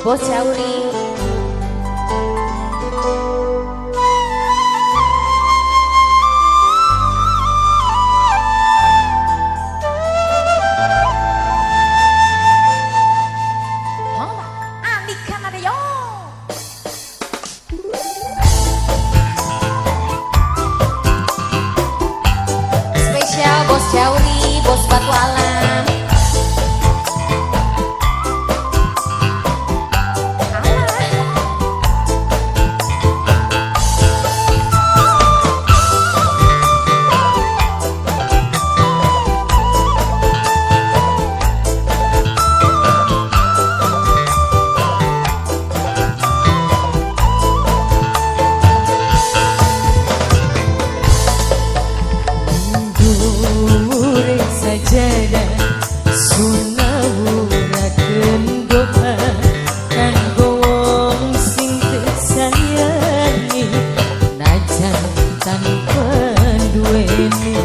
Bos Jauri. Spesial Bos Jauri, Bos Batu Alam. Sajadah sunawuraken doa kanggo wong sing tesayangi najan tanpa duweni.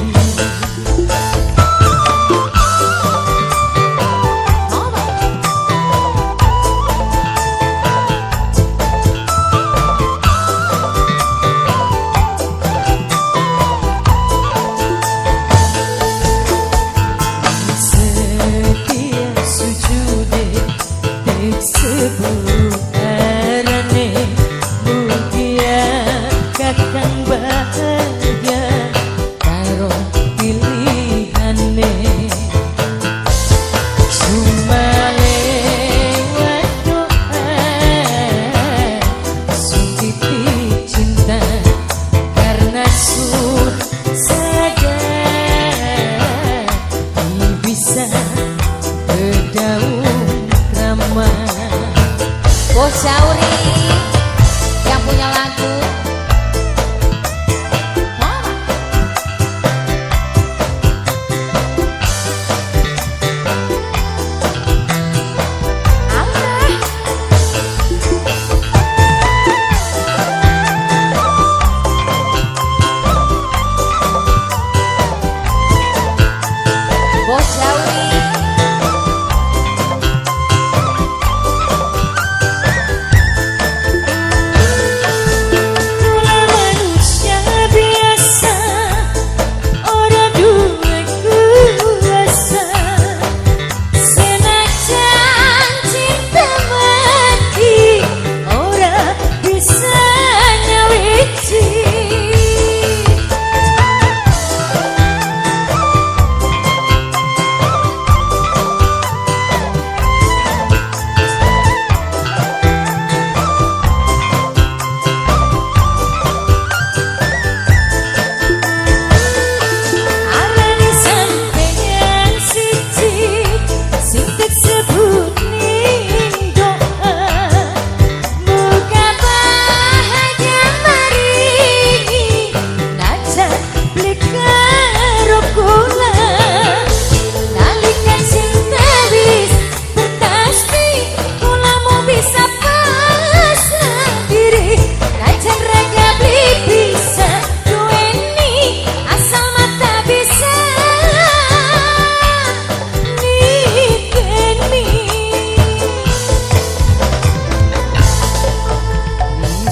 Sebut arane mugia kakang bahagia karo pilihane cuma lewat doa sutiti cinta karena saja bisa berdaun krama. Bos Jauri yang punya lagu. Bos Jauri.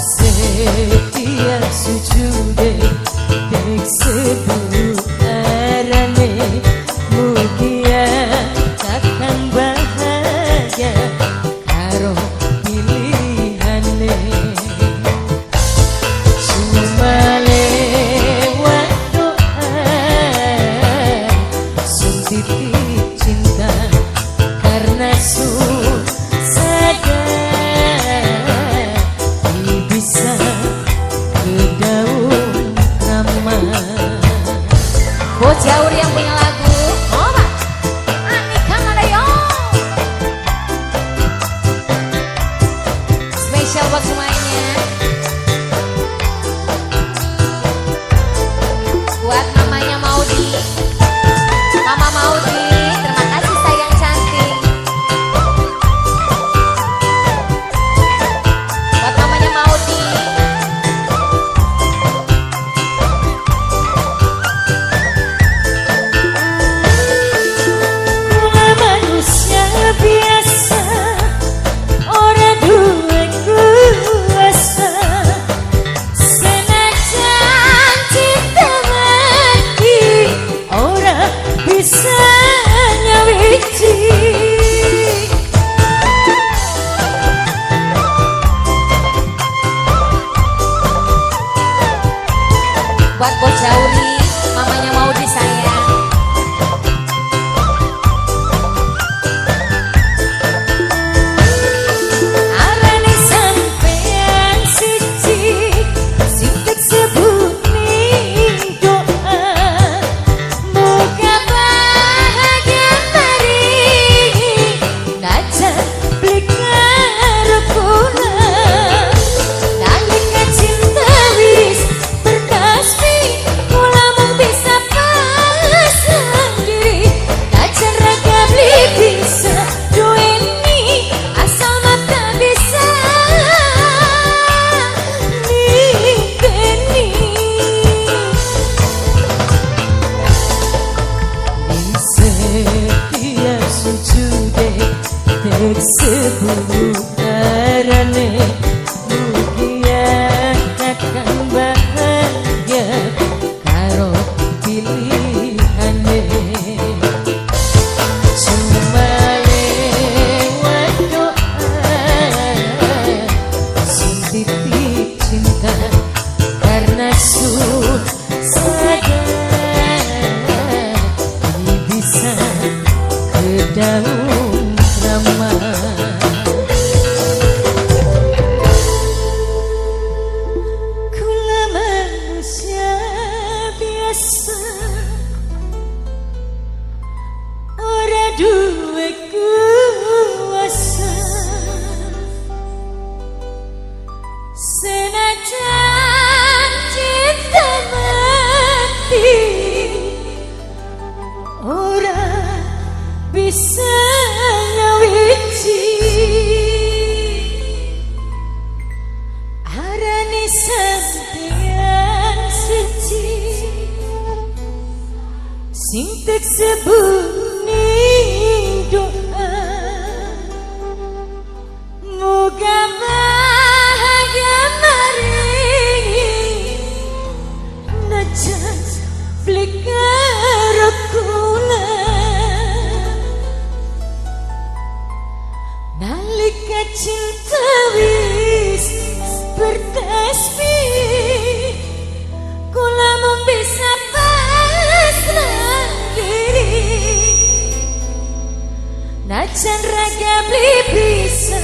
Setiap sujude tek sebut arane mugia takkan bahagia karo pilihane cuma lewat doa sutiti cinta karena saja bisa ke daun krama. Bos Jauri yang punya lagu. Oh, Anika Madayo. Spesial buat semuanya. Buat mamanya Maudi. Mama Maudi, terima kasih sayang cantik. Tek sebut arane mugia kakang bahagia karo pilihane. Cuma lewat doa sun titip cinta karena sun sadar bisa ke daun ramah. Kula manusia biasa, ora duwe kuasa, senajan cinta mati ora bisa nyawiji. Arane sampeyan siji sing tek sebut ning doa, muga bahagia maringi najan beli karo kula. Nalika cinta wis bertasbih, kula mung bisa pasrah diri. Najan raga beli bisa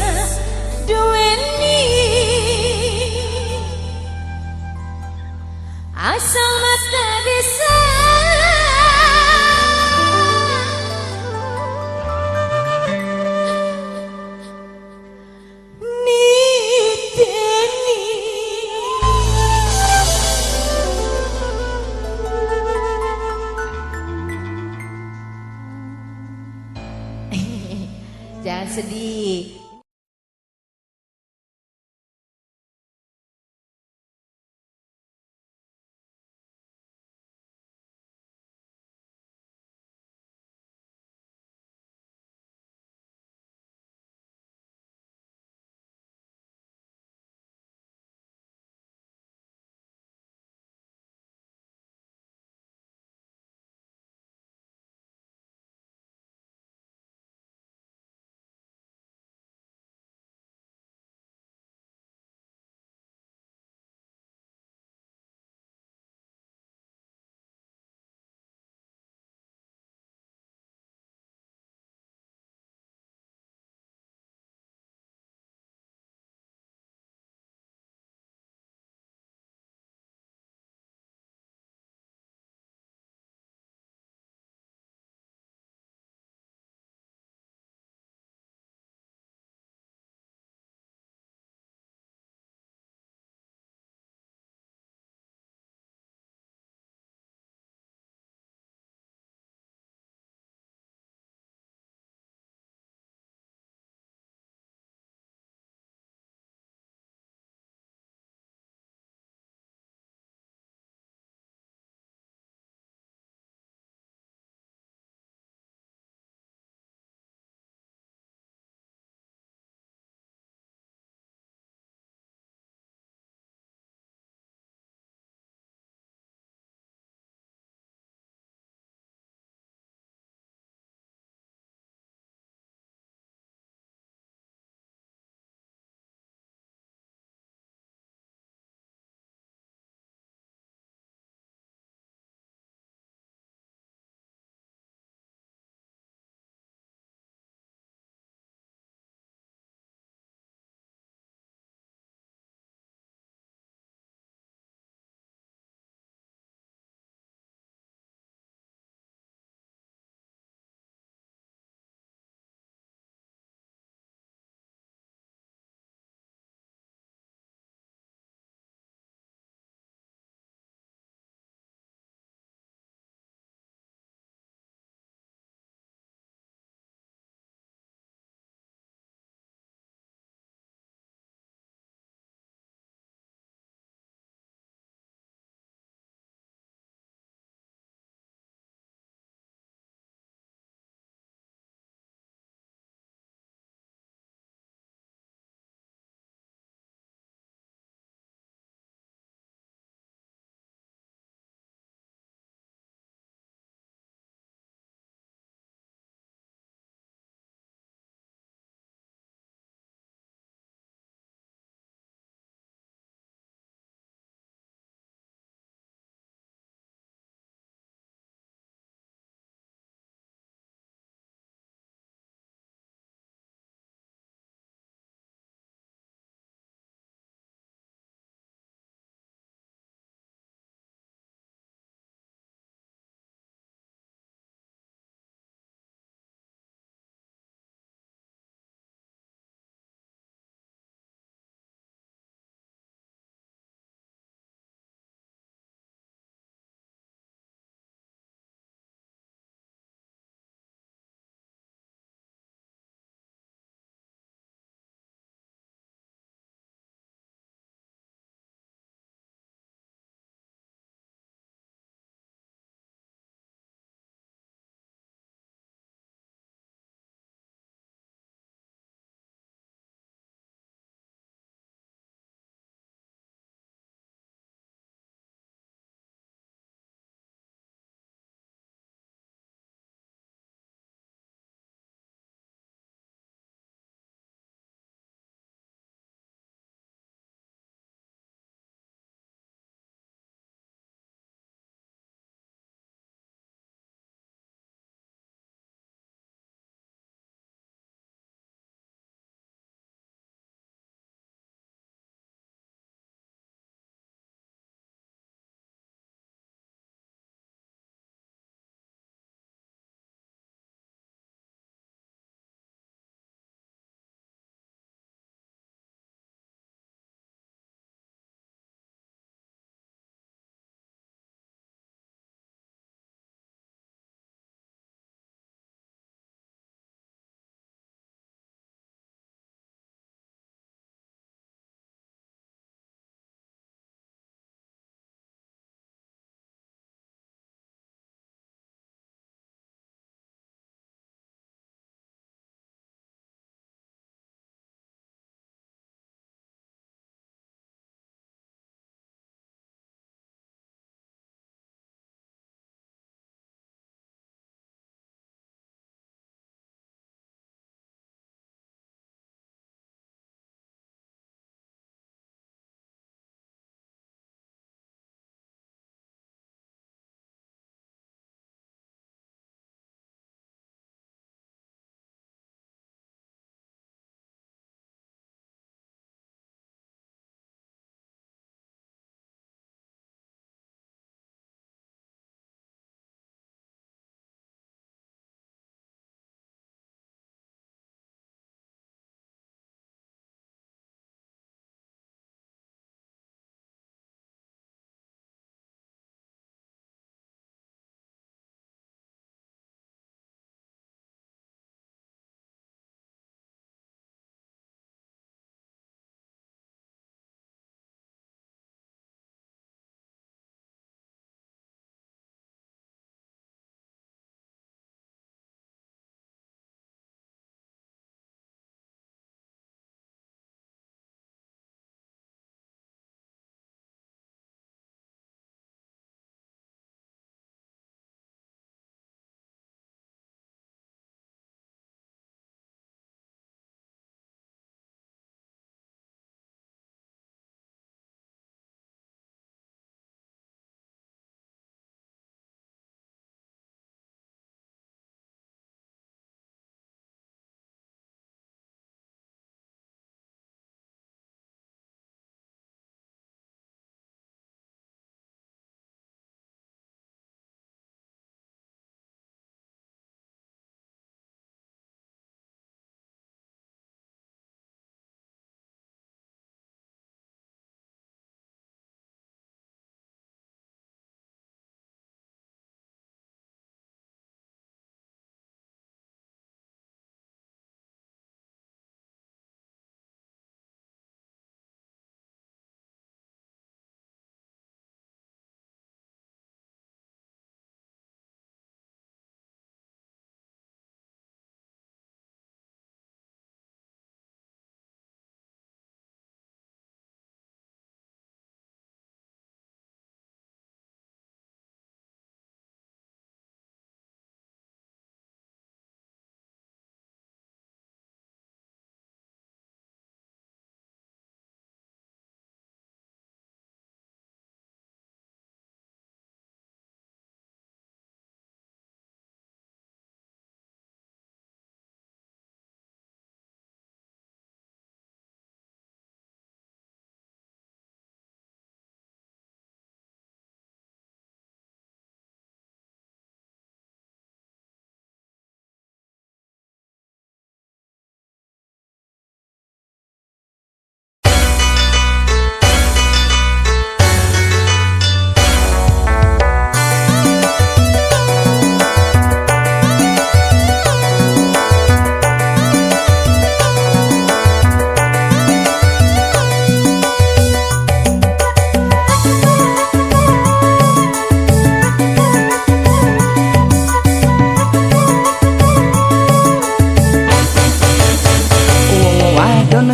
duweni, asal mata bisa niteni. Jangan sedih.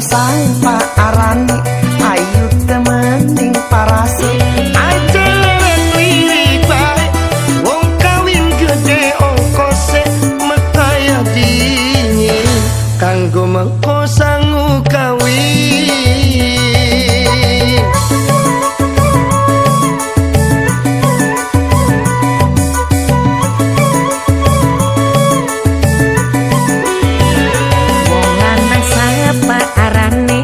Sapa arane ayu temen ning parase aja leren bae wong kawin gede ongkose mekaya dingin kanggo mengko sangu kawin. Wong lanang sapa arane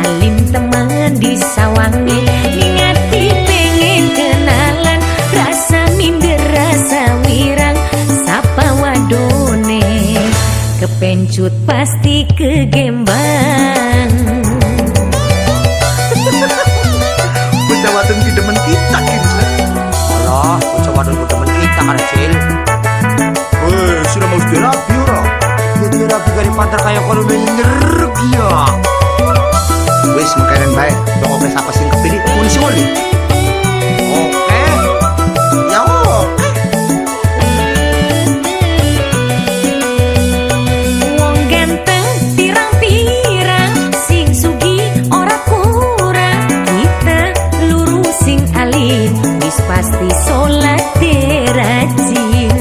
alim temen disawange ningati pengen kenalan rasa minder rasa wirang sapa wadone kepencut pasti kegembang. Bocah wadon ki demen kita kini. Alah, bocah wadon ku demen kita kan, Cil. Weh, sudah mau dirabi ora? Ya dirabi kari pantar kaya kono nyerek ya. Wis makanan bae, pokoknya siapa sing kepilih polisi oli. Oke. Ya oke. Wong ganteng pirang-pirang sing sugih ora kurang kita luru sing alim wis pasti salat rajin.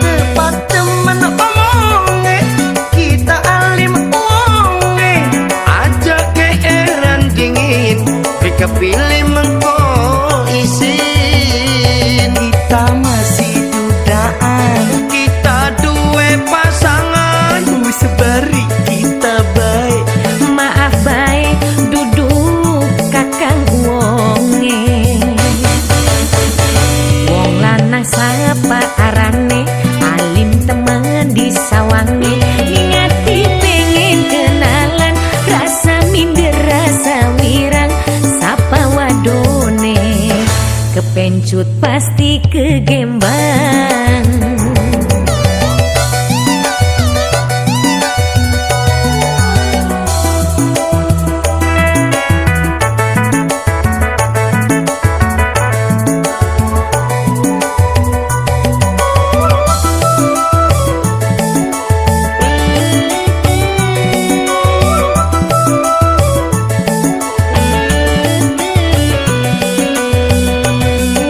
Tepat temen omonge kita alim wonge aja keeran dingin kepilih mengko isin. Kita masih dudaan kita duwe pasangan wis bari kita baik. Maaf bae duduk kakang wonge. Wong lanang sapa arane alim temen disawange ningati pengen kenalan rasa minder rasa wirang sapa wadone kepencut pasti kegembang.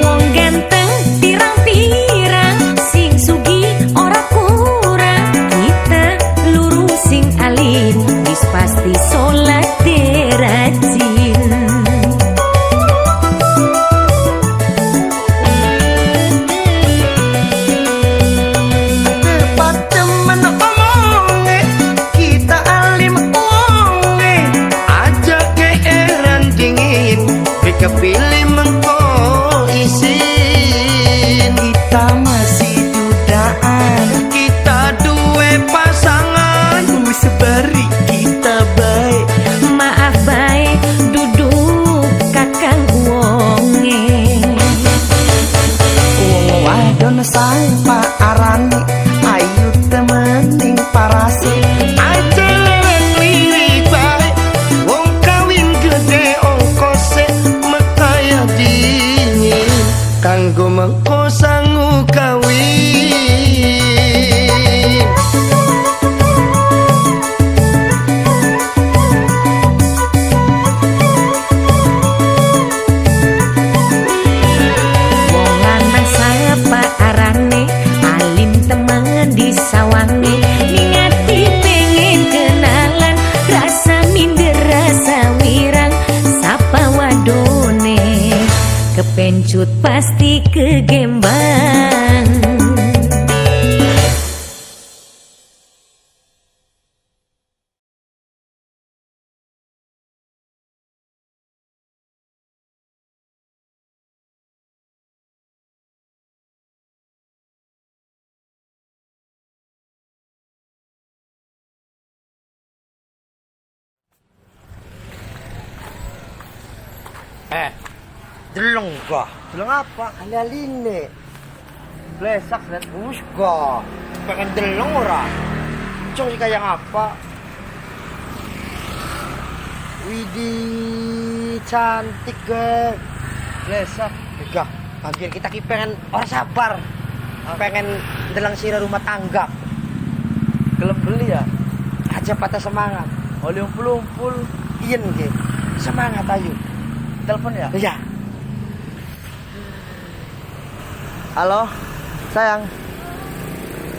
Wong ganteng pirang-pirang sing sugih ora kurang kita luru sing alim wis pasti salat rajin. Tepat temen omonge kita alim wonge aja keeran dingin kepilih mengko isin. Kita masih dudaan kita duwe pasangan wis bari kita baik. Maaf bae duduk kakang wonge. Wong wadon sapa arane ayu temen ning parase aja leren lirik bae wong kawin gede ongkose mekaya dingin kanggo mengko sangu kawin. Wong lanang sapa arane alim temen disawange ningati pengen kenalan rasa minder rasa wirang sapa wadone kepencut pasti kegembang. Eh, deleng gua. Deleng apa? Alaline. Blesak dan bus gua. Pengen deleng ora? Cong sih kayak apa? Widih, cantik ge. Blesak. Gah, hampir kita ki pengen ora sabar. Pengen ndelang sira rumah tangga. Gelem beli ya? Aja patah semangat. Oleh umpul-umpul. Iya nggih. Semangat ayo. Telepon ya? Iya. Halo, sayang.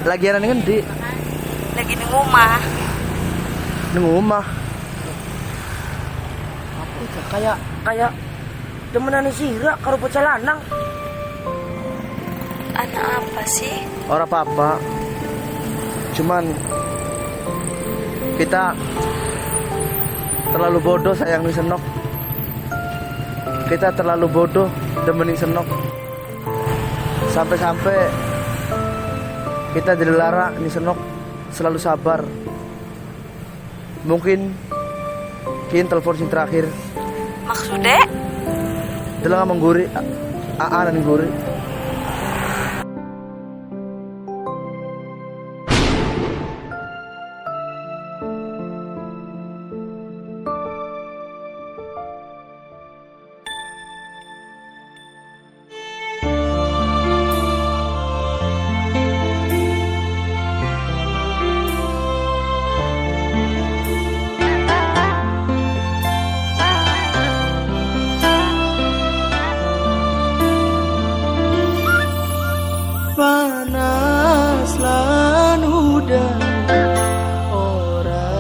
Lagi ana ning ngendi? Lagi ning omah. Ning omah. Apa ya kayak kayak temenane sira karo bocah lanang. Anak apa sih? Ora apa-apa. Cuman kita terlalu bodoh sayang nih senok. Kita terlalu bodoh demenin senok. Sampai-sampai kita jadi lara nih senok selalu sabar. Mungkin kini telepon sing terakhir. Maksudnya? Deleng mengguri, aa dan guri. Panas lan udan ora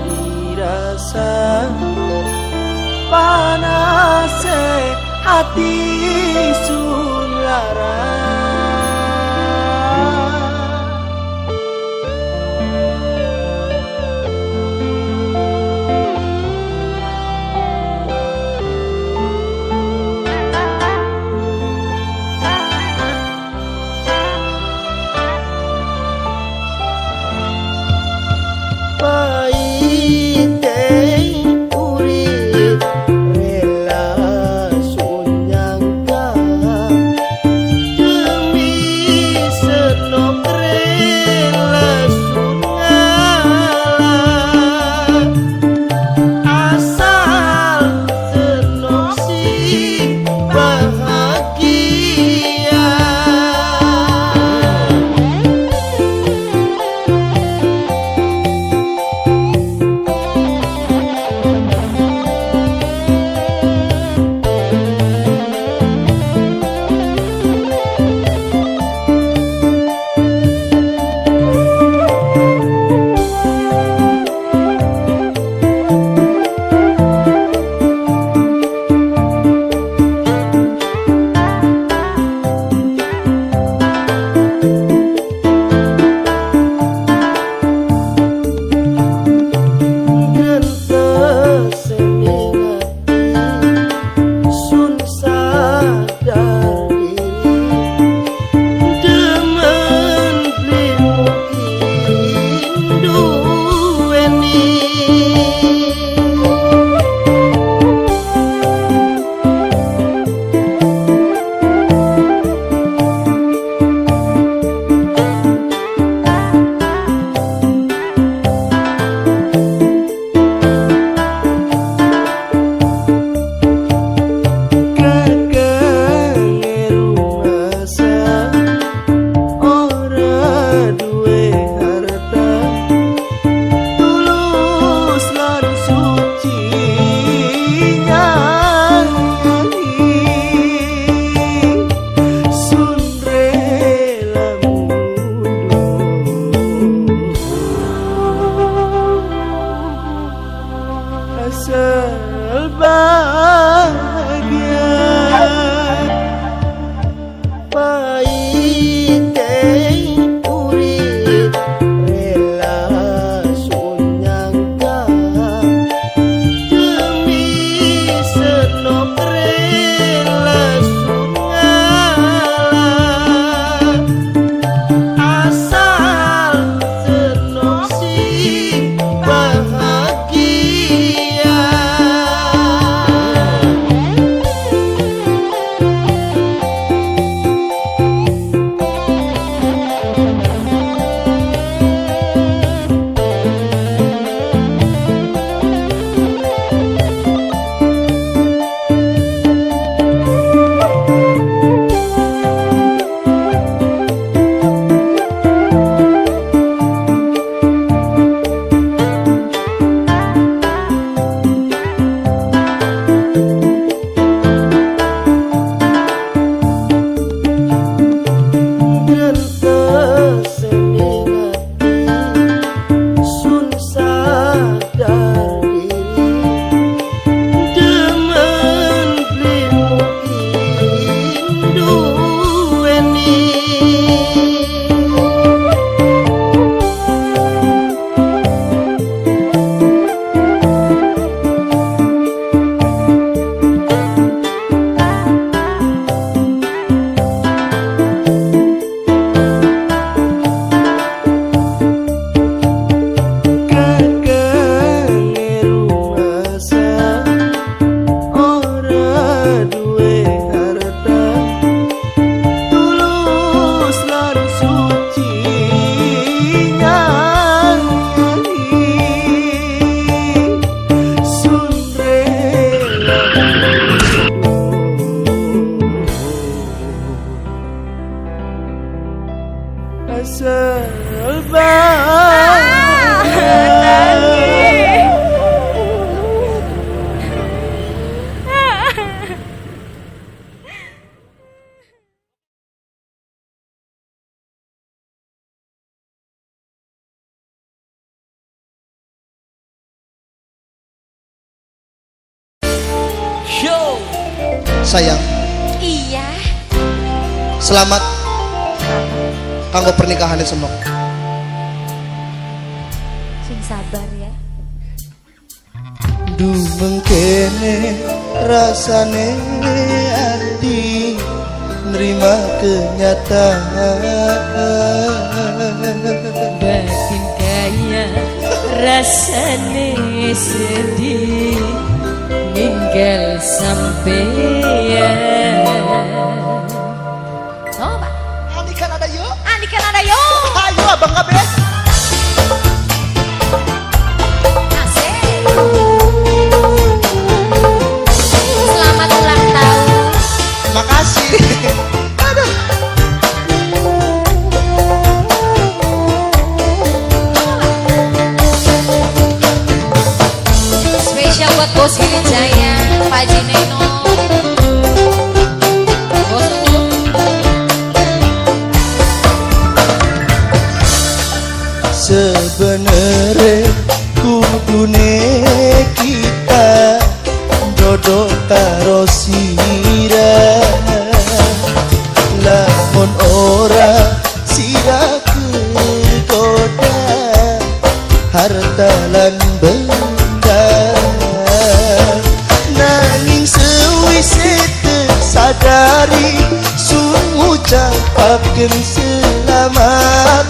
dirasa, panas hati sun lara. Paite urip rela sun. Nyesel banget. Sayang, Iya. selamat kanggo pernikahannya Senok. Sing sabar ya. Duh, mengkene rasane ati nerima kenyataan. Batin kaya rasane sedih ninggal sampean. Coba. Andikan ada yuk. Andikan ada yo. Ayo, abang kabeh. Asik. Selamat ulang tahun. Makasih. Aduh. Spesial buat Bos Gili Jaya, Pak Haji Neno. Bos Uut. Sebenere kudune kita jodoh karo sira, lamun ora sira kegoda harta lan benda. Nanging sewise sadari sun ngucapaken selamat,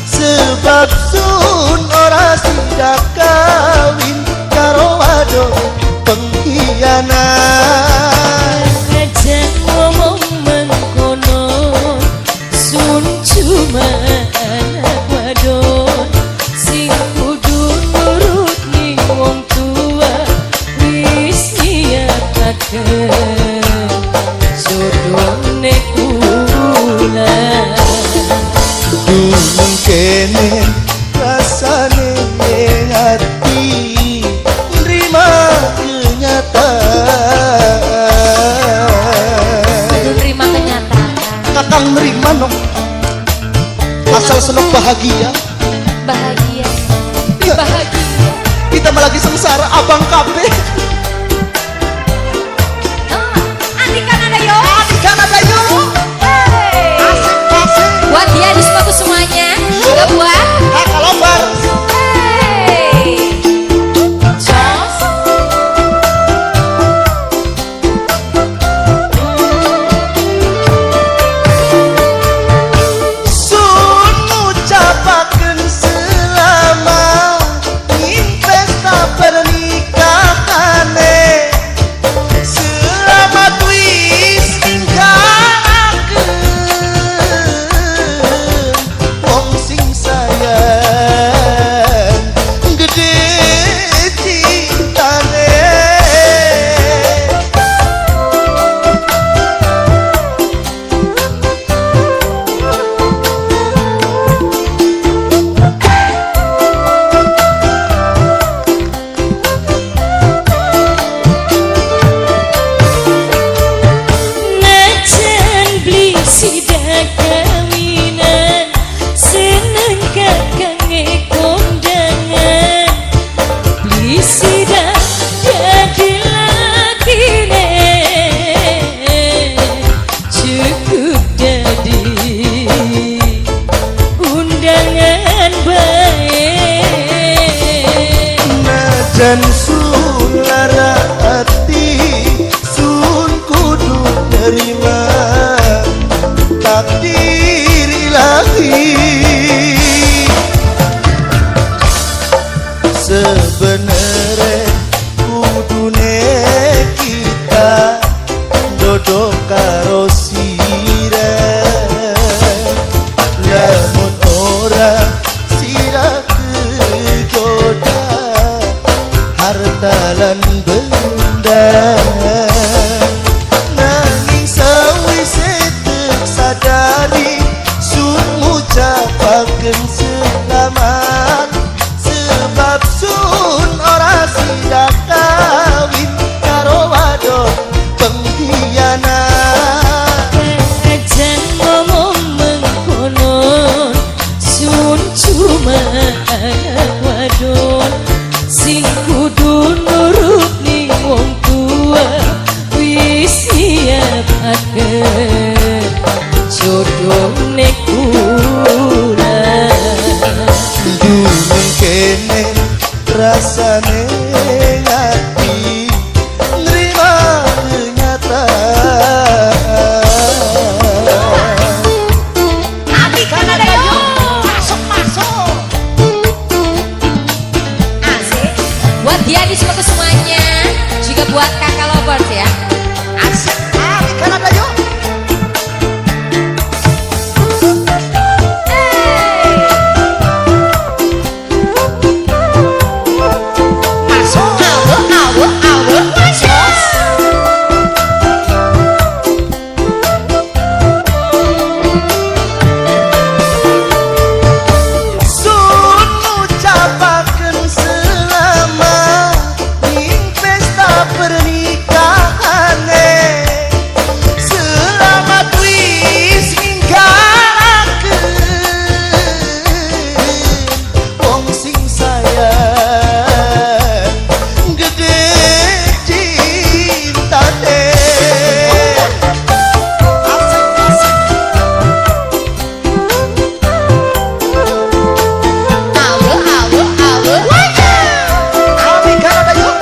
sebab sun ora sida kawin karo wadon pengkhianat. Aja ngomong mengkono, sun cuma anak wadon sing kudu nurut ning wong tua, wis nyiapaken jodone kula. Duh, mengkene rasane hati nerima kenyataan. Kudu nerima kenyataan. Kakang nerima no, asal seneng bahagia. Bahagia, bahagia. Kita malah lagi sengsara, abang kabeh. Ah, Andikan ada yo. Kan ada yuk. Hey. Asik asik. Buat dia di sepatu semuanya, juga buat Kakak lombar. Hey. Jos. Sun ngucapaken selamat ing pesta pernikahan. Selamat wis ninggalaken wong sing sayang gede cintane. Najan beli sida kawinan, seneng kakange kondangan, beli sida dadi lakine, cukup dadi undangan baik. Najan sun lara ati, sun kudu nerima takdir ilahi. Sebenere kudune kita jodoh karo sira, lamun ora sira kegoda harta lan benda. Nanging sawise tek sadari sun ngucap Ngucapaken selamat sebab sun ora sida kawin karo wadon pengkhianat. Aja ngomong mengkono, sun cuma anak wadon sing kudu nurut ning wong tua, wis nyiapake jodohne kula. Dunung kene rasane ati nrima kenyataan. Abi Kanada yo, masuk masuk. Asik. Buat Diani semua semuanya, juga buat kakak lovers ya. Asik, Abi Kanada yuk. Masuk. Awo awo awo masuk. Sun ngucapaken selamat ing pesta pernikahan. Selamat wis ninggalaken wong sing sayang gede cintane. Asik, asik. Awo awo awo. Abi Kanada yuk.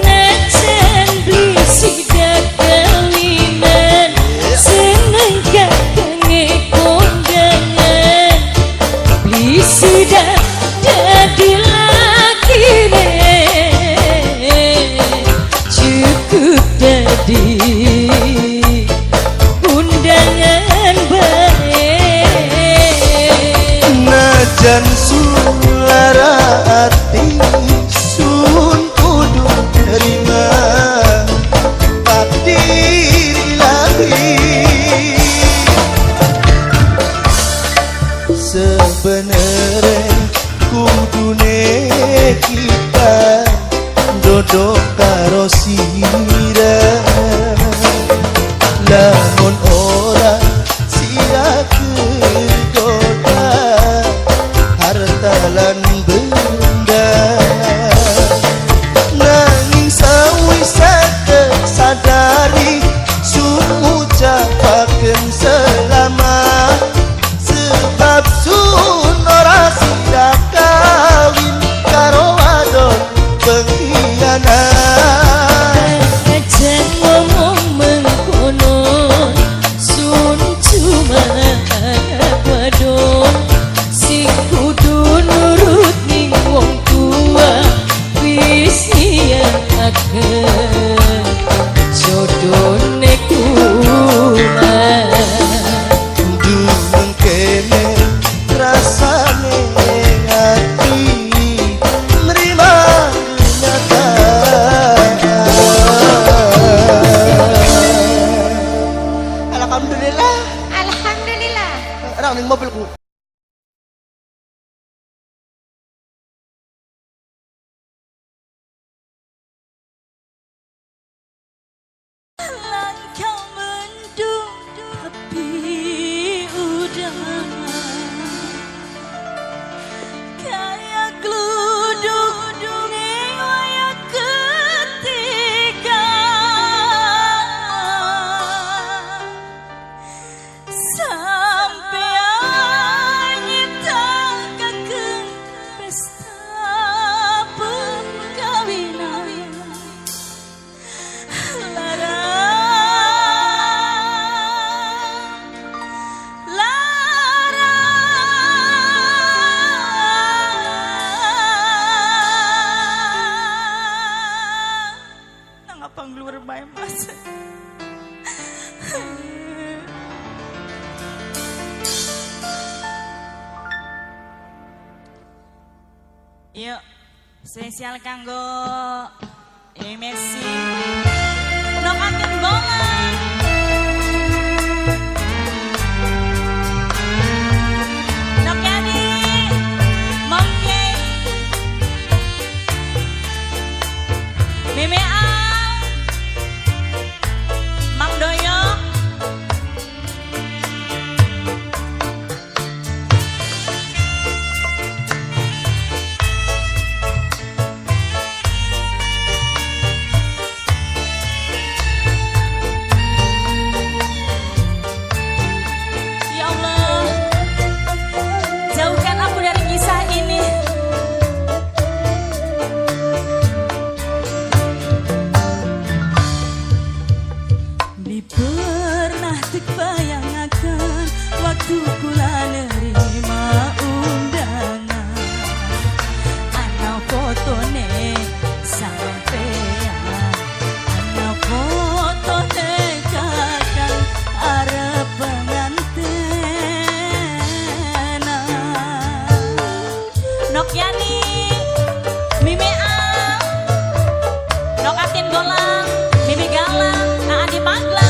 Najan beli sida kawinan, seneng kakange kondangan, beli sida dadi lakine, cukup dadi undangan bae. Najan sulara ati sun kudu terima takdir ilahi. Sebenere kudune kita dodok karo sira, lamun ora sira kegoda harta lan benda. Nanging sawise sadari sun ngucapaken selamat sebab sun ora sida kawin karo wadon pengkhianat. Aja ngomong mengkono, sun cuma anak wadon sing kudu nurut ning wong tua, wis nyiapake jodohne kula. Dunung kene rasane ati nerima kenyataan. Alhamdulillah. Alhamdulillah. Orang ning mobilku. Langkah mendung tapi udah kayak gluduk ning wayah ketiga sampai nyiptakaken pesta perkawinan. Lara, lara, nang apa ngeluar bae mas. Yuk, spesial kanggo Messi. Nokaken bola. Jolang, Bibi Galang, Aa di Paglang.